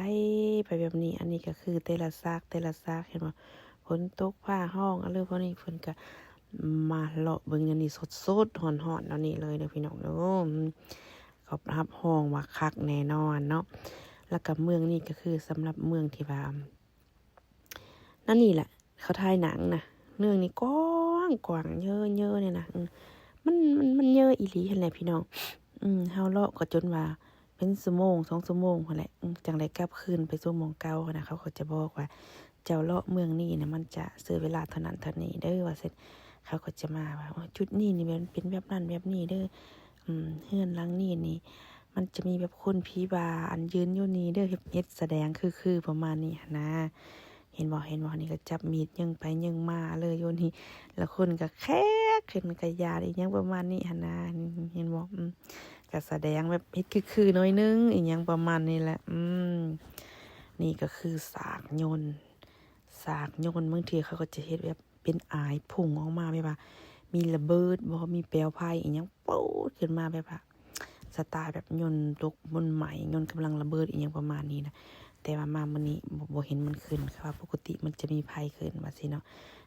ໄປແບບນີ້. ອັນນີ້ກໍຄືແຕ່ລະສາກ ແຕ່ລະສາກ ເຫັນບໍ່? ຝົນຕົກ ຟ້າຮ້ອງ ອະເລີພວກນີ້ ເພິ່ນກໍມາເລາະເບິ່ງແນວນີ້ ສົດໆ ຮ້ອນໆ ແນວນີ້ເລີຍເດີພີ່ນ້ອງເດີ. ກໍຮັບຮອງວ່າຄັກແນ່ນອນເນາະ. ແລ້ວກໍເມືອງນີ້ກໍຄືສຳລັບເມືອງທີ່ວ່າ ນັ້ນນີ້ແຫຼະ ເຂົາຖ່າຍໜັງນະ ເມືອງນີ້ກວ້າງໆ ເຍີະໆ ນີ້ນະ. ມັນ ມັນ ມັນເຍີະອີ່ຫຼີຫັ້ນແຫຼະພີ່ນ້ອງ. ເຮົາເລາະກໍຈົນວ່າເປັນຊົ່ວໂມງ ສອງຊົ່ວໂມງຫັ້ນແຫຼະ ຈັ່ງໄດ້ກັບຄືນໄປສູ່ໝ່ອງເກົ່າຫັ້ນນະ. ເຂົາກໍຈະບອກວ່າ ເຈົ້າເລາະເມືອງນີ້ນະ ມັນຈະໃຊ້ເວລາເທົ່ານັ້ນເທົ່ານີ້ເດີ ວ່າຊັ້ນ. ເຂົາກໍຈະມາວ່າ ໂອ້ ຈຸດນີ້ນີ້ມັນເປັນແບບນັ້ນແບບນີ້ເດີ ເຮືອນຫຼັງນີ້ນີ້ ມັນຈະມີແບບຄົນຜີບ້າ ອັນ ຢືນຢູ່ນີ້ເດີ ເຮັດ ເຮັດສະແດງຄືໆ ປະມານນີ້ຫັ້ນນາ. ເຫັນບໍ່ ເຫັນບໍ່? ນີ້ກໍຈັບມີດຍິງໄປຍິງມາເລີຍຢູ່ນີ້ ແລ້ວຄົນກໍແຄກຂຶ້ນ ກະຢາດ ອີ່ຫຍັງປະມານນີ້ຫັ້ນນາ ເຫັນບໍ່? ອືມ ກະສະແດງແບບເຮັດຄືໆ ໜ້ອຍໜຶ່ງ ອີ່ຫຍັງປະມານນີ້ແຫຼະ. ອືມ ນີ້ກໍຄືສາກຍົນ ສາກຍົນ ບາງເທື່ອເຂົາກໍຈະເຮັດແບບເປັນອາຍພຸ່ງອອກມາ ແບບວ່າມີລະເບີດບໍ ມີແປວໄຟອີ່ຫຍັງ ໂປດຂຶ້ນມາ ແບບວ່າສະຕາຍແບບຍົນລຸກ ຍົນໄໝ້ ຍົນກຳລັງລະເບີດ ອີ່ຫຍັງປະມານນີ້ນະ. ແຕ່ວ່າມາມື້ນີ້ ບໍ່ ບໍ່ເຫັນມັນຂຶ້ນ ເຂົາວ່າປົກກະຕິມັນຈະມີໄຟຂຶ້ນວ່າຊີ້ເນາະ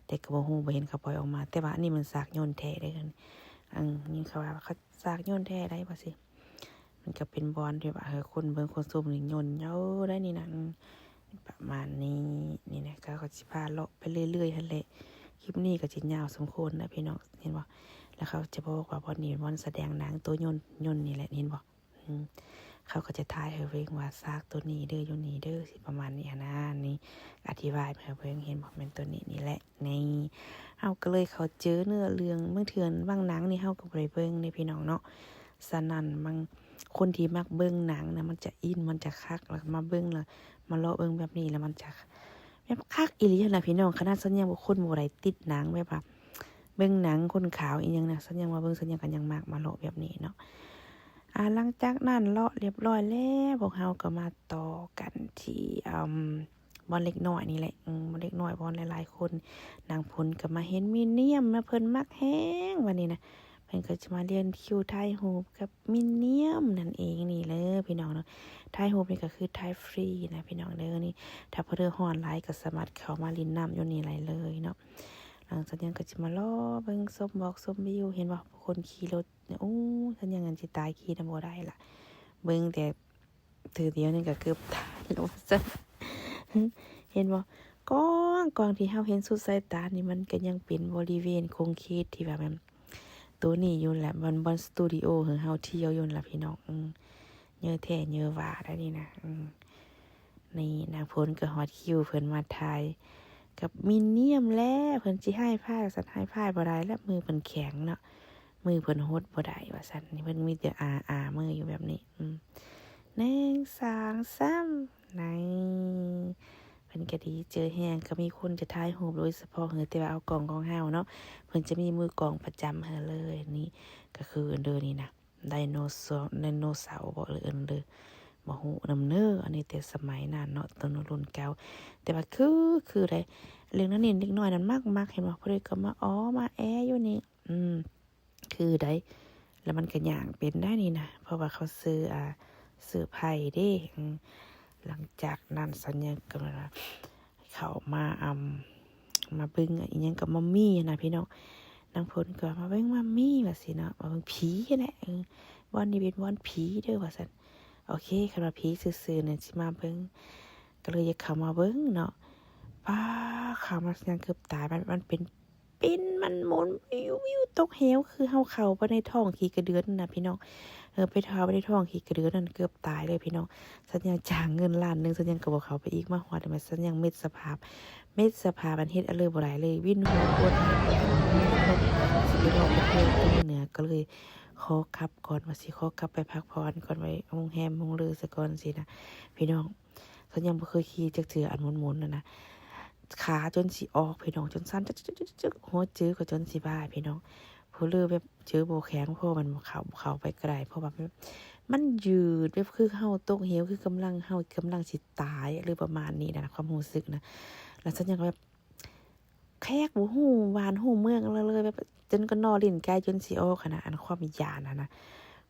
ແຕ່ກໍບໍ່ຮູ້ ບໍ່ເຫັນເຂົາປ່ອຍອອກມາ. ແຕ່ວ່າອັນນີ້ມັນສາກຍົນແທ້ເດ້ ເອີ ຍິນເຂົາວ່າ ສາກຍົນແທ້ໃດ໋ວ່າຊີ້. ມັນກໍເປັນບ່ອນທີ່ວ່າ ເອີ ຄົນເບິ່ງຄົນຊົມນີ້ຍົນເຍົາໄດ໋ນີ້ນະ ປະມານນີ້. ນີ້ນະ ເຂົາກໍຊິພາເລາະໄປເລື້ອຍໆ ຫັ້ນແຫຼະ. ຄລິບນີ້ກໍຊິຍາວສົມຄວນນະພີ່ນ້ອງ ເຫັນບໍ່? ແລ້ວເຂົາຈະບອກວ່າບ່ອນນີ້ບ່ອນສະແດງໜັງໂຕຍົນ ຍົນນີ້ແຫຼະ ເຫັນບໍ່? ອືມ ເຂົາກໍຈະຖ່າຍໃຫ້ເບິ່ງວ່າສາກໂຕນີ້ເດີ ຢູ່ນີ້ເດີ ຊິປະມານນີ້ຫັ້ນນາ. ນີ້ອະທິບາຍໃຫ້ເບິ່ງ ເຫັນບໍ່? ແມ່ນໂຕນີ້ນີ້ແຫຼະ. ນີ້ ເຮົາກໍເລີຍເຂົ້າໃຈເນື້ອເລື່ອງ. ບາງເທື່ອບາງໜັງນີ້ເຮົາກໍບໍ່ໄດ້ເບິ່ງເດ້ພີ່ນ້ອງເນາະ. ສະນັ້ນ ບາງຄົນທີ່ມັກເບິ່ງໜັງນະ ມັນຈະອິນ ມັນຈະຄັກ ແລ້ວມາເບິ່ງ ແລ້ວມາເລາະເບິ່ງແບບນີ້ ແລ້ວມັນຈະແບບຄັກອີ່ຫຼີຫັ້ນນະພີ່ນ້ອງ. ຂະໜາດສັນຍັງບໍ່ ຄົນບໍ່ໄດ້ຕິດໜັງ ແບບວ່າເບິ່ງໜັງຄົນຂາວອີ່ຫຍັງນະ ສັນຍັງວ່າເບິ່ງ ສັນຍັງກໍຍັງມັກມາເລາະແບບນີ້ເນາະ. ອາ ຫຼັງຈາກນັ້ນເລາະລຽບຮ້ອຍແລ້ວ ພວກເຮົາກໍມາຕໍ່ກັນທີ່ ອາ ບ່ອນເດັກນ້ອຍນີ້ແຫຼະ ອືມ ບ່ອນເດັກນ້ອຍ ບ່ອນຫຼາຍໆຄົນ. ນາງຝົນກໍມາເຫັນມີນຽມນະ ເພິ່ນມັກແຮງ ບາດນີ້ນະ ເພິ່ນກໍຈະມາລຽນຄິວຖ່າຍຮູບກັບມີນຽມນັ້ນເອງນີ້ເລີຍພີ່ນ້ອງເນາະ. ຖ່າຍຮູບນີ້ກໍຄືຖ່າຍຟຣີນະພີ່ນ້ອງເດີ. ນີ້ ຖ້າຜູ້ໃດຮ້ອນຫຼາຍກໍສາມາດເຂົ້າມາຫຼິ້ນນ້ຳຢູ່ນີ້ໄດ້ເລີຍເນາະ. ຫຼັງຈາກນັ້ນກໍຈະມາລໍເບິ່ງຊົມໝອກຊົມວິວ ເຫັນບໍ່? ຜູ້ຄົນຂີ່ລົດ ໂອ້ ສັນຍັງອັນຊິຕາຍ ຂີ່ນຳບໍ່ໄດ້ລະ ເບິ່ງແຕ່ ເທື່ອດຽວນີ້ກໍເກືອບຕາຍແລ້ວວ່າຊັ້ນ. ເຫັນບໍ່? ກວ້າງໆ ທີ່ເຮົາເຫັນສຸດສາຍຕານີ້ ມັນກໍຍັງເປັນບໍລິເວນຂົງເຂດທີ່ວ່າແມ່ນໂຕນີ້ຢູ່ແຫຼະ ບ່ອນ ບ່ອນສະຕູດິໂອຂອງເຮົາທ່ຽວຢູ່ຫັ້ນລະພີ່ນ້ອງ. ເອີ ເຍີະແທ້ເຍີະວ່າໄດ໋ນີ້ນະ. ເອີ ນີ້ນາງຝົນກໍຮອດຄິວເພິ່ນມາຖ່າຍກັບມີນຽມແລ້ວ ເພິ່ນຊິໄຮຟາຍວ່າຊັ້ນ ໄຮຟາຍບໍ່ໄດ້ແລ້ວ ມືເພິ່ນແຂງເນາະ ມືເພິ່ນຫົດບໍ່ໄດ້ວ່າຊັ້ນ. ນີ້ເພິ່ນມີແຕ່ອາ ອາມືຢູ່ແບບນີ້. ອືມ ໜຶ່ງ ສອງ ສາມ ໃນ ເພິ່ນກໍດີໃຈແຮງ ກໍມີຄົນຈະຖ່າຍຮູບໂດຍສະເພາະເຮີ ແຕ່ວ່າເອົາກ້ອງຂອງເຮົາເນາະ ເພິ່ນຈະມີມືກ້ອງປະຈຳເຮີເລີຍ. ນີ້ກໍຄືເດີນີ້ນະ ໄດໂນເສົາ ໄດໂນເສົາບໍ ຫຼື ເອີ້ນເດີ ບໍ່ຮູ້ນຳເນີ. ອັນນີ້ແຕ່ສະໄໝນັ້ນເນາະ ໂຕໂນລຸ້ນເກົ່າ ແຕ່ວ່າຄື ຄືໄດ໋. ເລື່ອງນັ້ນນີ້ເດັກນ້ອຍນັ້ນມັກໆ ເຫັນບໍ່ ຜູ້ໃດກໍມາອໍມາແອຢູ່ນີ້. ອືມ ຄືໄດ໋ ແລ້ວມັນກໍຍ່າງເປັນໄດ໋ນີ້ນະ ເພາະວ່າເຂົາເຊື່ອ ອາ ເຊື່ອໄພເດ້. ອືມ ຫຼັງຈາກນັ້ນສັນຍັງກໍມາ ເຂົ້າມາ ອຳ ມາເບິ່ງອີ່ຫຍັງກັບມັມມີ້ນະພີ່ນ້ອງ. ນາງຝົນກໍມາເບິ່ງມັມມີ້ວ່າຊີ້ເນາະ ມາເບິ່ງຜີຫັ້ນແຫຼະ. ເອີ ບ່ອນນີ້ເປັນບ່ອນຜີເດີວ່າຊັ້ນ. ໂອເຄ ຄັນວ່າຜີຊື່ໆນັ້ນຊິມາເບິ່ງ ກໍເລີຍຢາກເຂົ້າມາເບິ່ງເນາະ. ປ້າ ເຂົ້າມາສັນຍັງເກືອບຕາຍ ມັນ ມັນເປັນ ເປັນ ມັນໝູນວິວໆຕົກເຫວ ຄືເຮົາເຂົ້າໄປໃນທ້ອງຂີ້ກະເດືອນນັ້ນນະພີ່ນ້ອງ. ເອີ ໄປຖ້າໄປໃນທ້ອງຂີ້ກະເດືອນນັ້ນເກືອບຕາຍເລີຍພີ່ນ້ອງ. ສັນຍັງຈ້າງເງິນລ້ານໜຶ່ງ ສັນຍັງກໍບໍ່ເຂົ້າໄປອີກ. ມາຮອດມາສັນຍັງມິດສະພາບ ມິດສະພາບ ອັນເຮັດອະເລີບໍ່ໄດ້ເລີຍ ວິນຫົວປວດຫົວ ຊິໄປເວົ້າປະເທດເໜືອ ກໍເລີຍຂໍກັບກ່ອນ ວ່າຊິຂໍກັບໄປພັກຜ່ອນກ່ອນ ໄວ້ໂຮງແຮມໂຮງເລີສະກ່ອນຊີ້ນະພີ່ນ້ອງ. ສັນຍັງບໍ່ເຄີຍຂີ່ຈັກເທື່ອ ອັນໝູນໆນັ້ນນະ ຂາຈົນຊິອອກພີ່ນ້ອງ ຈົນສັ່ນຈຶກໆໆ ຫົວຈື່ກໍຈົນຊິວາຍພີ່ນ້ອງ. ຜູ້ເລີແບບຈື່ບໍ່ແຂງພໍ ມັນບໍ່ເຂົ້າ ເຂົ້າໄປກໍໄດ້ ເພາະວ່າແບບມັນຍືດ ແບບຄືເຮົາຕົກເຫວ ຄືກຳລັງ ເຮົາກຳລັງຊິຕາຍ ຫຼືປະມານນີ້ນະ ຄວາມຮູ້ສຶກນະ. ແລ້ວສັນຍັງແບບ ແຂກບໍ່ຮູ້ບ້ານຮູ້ເມືອງລະເລີຍ ແບບຈົນກໍນໍຫຼິ້ນໄກຈົນຊິອອກຫັ້ນນະ ອັນຄວາມຢ້ານຫັ້ນນະ.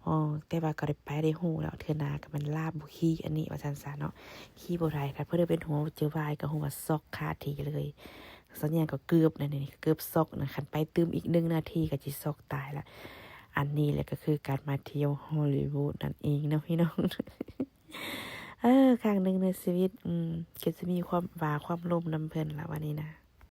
ອໍ ແຕ່ວ່າກໍໄດ້ໄປໄດ້ຮູ້ແລ້ວ ເທື່ອໜ້າກໍແມ່ນລາບໍ່ຂີ່ອັນນີ້ວ່າຊັ້ນຊະເນາະ ຂີ່ບໍ່ໄດ້. ຄັນເພິ່ນເປັນຫົວຈະວາຍກໍຮູ້ວ່າຊັອກຄາທີ່ເລີຍ. ສັນຍາກໍເກືອບນັ້ນນີ້ ເກືອບຊັອກນະ ຄັນໄປຕື່ມອີກໜຶ່ງນາທີກໍຊິຊັອກຕາຍລະ. ອັນນີ້ແຫຼະກໍຄືການມາທ່ຽວຮອລລີວູດນັ້ນເອງເນາະພີ່ນ້ອງ. ເອີ ຄັ້ງໜຶ່ງໃນຊີວິດ ອືມ ກໍຈະມີຄວາມຫວ້າຄວາມລົມນຳເພິ່ນລະ ວ່ານີ້ນະ.